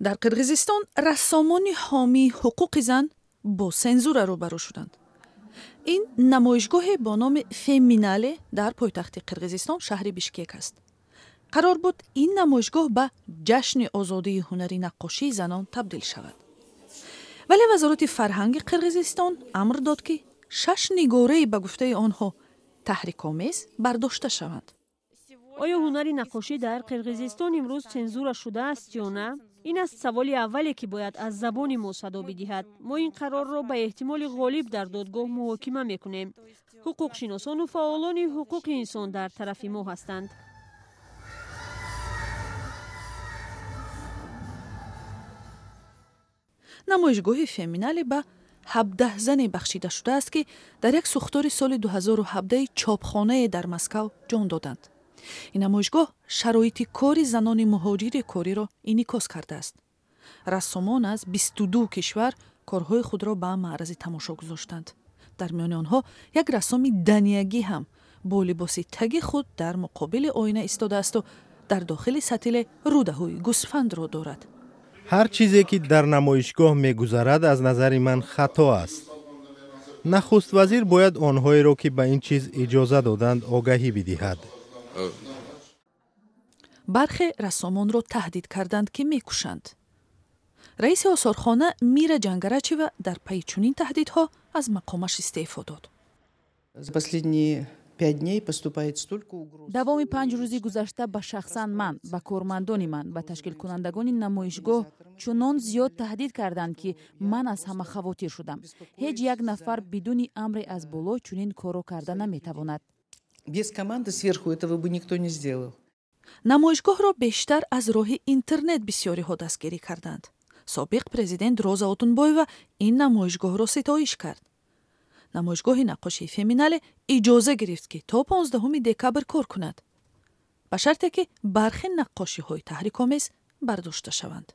Дар Қирғизистон рассомони ҳомии ҳуқуқи зан бо сензура рӯбарӯ шуданд. Ин намоишгоҳе бо номи Феминале дар пойтахти Қирғизистон, шаҳри Бишкек аст. Қарор буд, ин намоишгоҳ ба ҷашни озодии ҳунари наққошии занон табдил шавад, вале Вазорати фарҳанги Қирғизистон амр дод, ки шаш нигораи, ба гуфтаи онҳо, таҳрикомез бардошта шаванд. Оё ҳунари наққошӣ дар Қирғизистон имрӯз сензура шудааст ё на? Ин аст саволи аввале, ки бояд аз забони мо садо бидиҳад. Мо ин қарорро ба эҳтимоли ғолиб дар додгоҳ муҳокима мекунем. Ҳуқуқшиносону фаъолони ҳуқуқи инсон дар тарафи мо ҳастанд. Намоишгоҳи Феминале ба 17 зане бахшида шудааст, ки дар як сӯхтори соли 2017 чопхонае дар Москав ҷон доданд. Ин намоишгоҳ шароити кори занони муҳоҷири кориро инъикос кардааст. Рассомон аз 22 кишвар корҳои худро ба маърази тамошо гузоштанд. Дар миёни онҳо як рассоми даниягӣ ҳам бо либоси таги худ дар муқобили оина истодаасту дар дохили сатиле рӯдаҳои гӯсфандро дорад. Ҳар чизе, ки дар намоишгоҳ мегузарад, аз назари ман хато аст. Нахуст вазир бояд онҳоеро, ки ба ин чиз иҷоза доданд, огаҳӣ бидиҳад. Бархе рассомонро таҳдид карданд, ки мекушанд. Раиси осорхона Мира Ҷангарачева дар пайи чунин таҳдидҳо аз мақомаш истеъфо дод. Давоми 5 рӯзи гузашта ба шахсан ман, ба кормандони ман, ба ташкилкунандагони намоишгоҳ чунон зиёд таҳдид карданд, ки ман аз ҳама хавотир шудам. Ҳеҷ як нафар бидуни амре аз боло чунин корро карда наметавонад. Без команды сверху этого бы никто не сделал. Намоишгоҳро бештар аз роҳи интернет бисёриҳо дастгирӣ карданд. Собиқ президент Роза Отунбоева ин намоишгоҳро ситоиш кард. Намоишгоҳи наққошии Феминале иҷоза гирифт, ки то 15 декабр кор кунад, ба шарте ки бархе наққошиҳои таҳрикомез бардошта шаванд.